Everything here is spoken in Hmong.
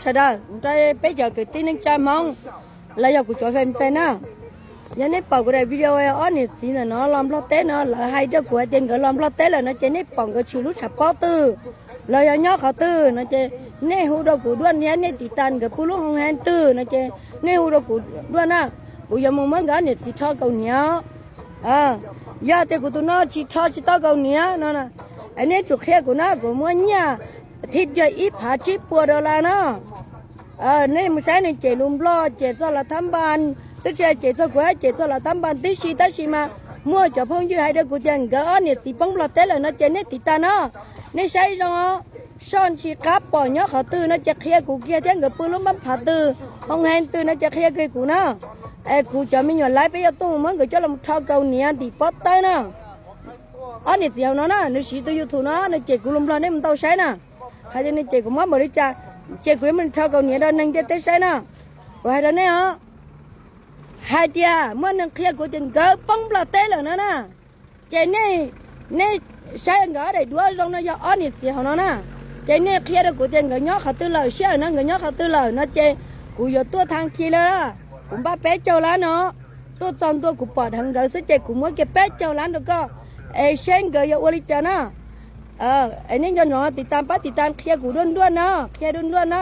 Sawv daws, rau peb cov kwv tij neej tsa Hmoob, los yog kuv cov fan fan na, yog nej pom kuv daim video ob niam txiv ntawm no los Nplog teb no, lawv hais rau kuv hais tias nkawd los Nplog teb lawm no ces nej pom nkawd tshwm lub tshav pob twg, los yog nyob qhov twg no ces nej hu rau kuv dua, thiab nej tiv tas nkawd pw lub hoo hee twg no ces nej hu rau kuv dua na. Kuv yuav mus muab nkawd ob niam txiv rho kaus hniav. Yog tias kuv tus no tsis rho tsis tau kaus hniav no, es nej tsum qhia kuv na, kuv muab nyiaj thib cuag ib phav tsib puas dollar no. Nej mus saib nws cem lus Nplog, cem txog lav thab npas, twb tsis hais cem txog kuv, hais cem txog lav thab npas tib si, tab sis mas muaj cov phooj ywg hais rau kuv tias nkawd ob niam txiv poob Nplog teb lawm no ces nej tiv tas no. Nej saib zoo, soj ntsis qab pom nyob qhov twg no ces qhia kuv kiag thiab, nkawd pw lub npab phav twg, hoo hee twg no ces qhia kiag kuv na. Es kuv cov me nyuam laiv peb yuav tuaj mus muab nkawd coj los rho kaus hniav ntim pob tawb na. Ob niam txiv hauv no na, nws siv tus YouTube no nws cem kuv lus Nplog, nej mus ntaus saib na. Hais tias nws cem kuv mob npaum li cas, ces kuv yuav mus rho kaus hniav rau neeg ntiaj teb saib na. Kuv hais rau nej os, hais tias muaj neeg qhia kuv tias nkawd poob Nplog teb lawm no na. Ces nej, nej saib nkawd ob daim duab zoo no yog ob niam txiv hauv no na. Ces nej qhia rau kuv tias nkawd nyob qhov twg lawm, sij hawm no nkawd nyob qhov twg lawm no ces kuv yuav tuaj thaj khi lawm, kuv npaj peb caug lab no tuaj txog ntua kuv pom dheev nkawd xwb ces kuv muab kiag peb caug lab rau koj, es seb nkawd yuav ua li cas na. Es nej nco ntsoov tiv tas, pab tiv tas qhia kuv dua nruaj no, qhia dua nruaj no.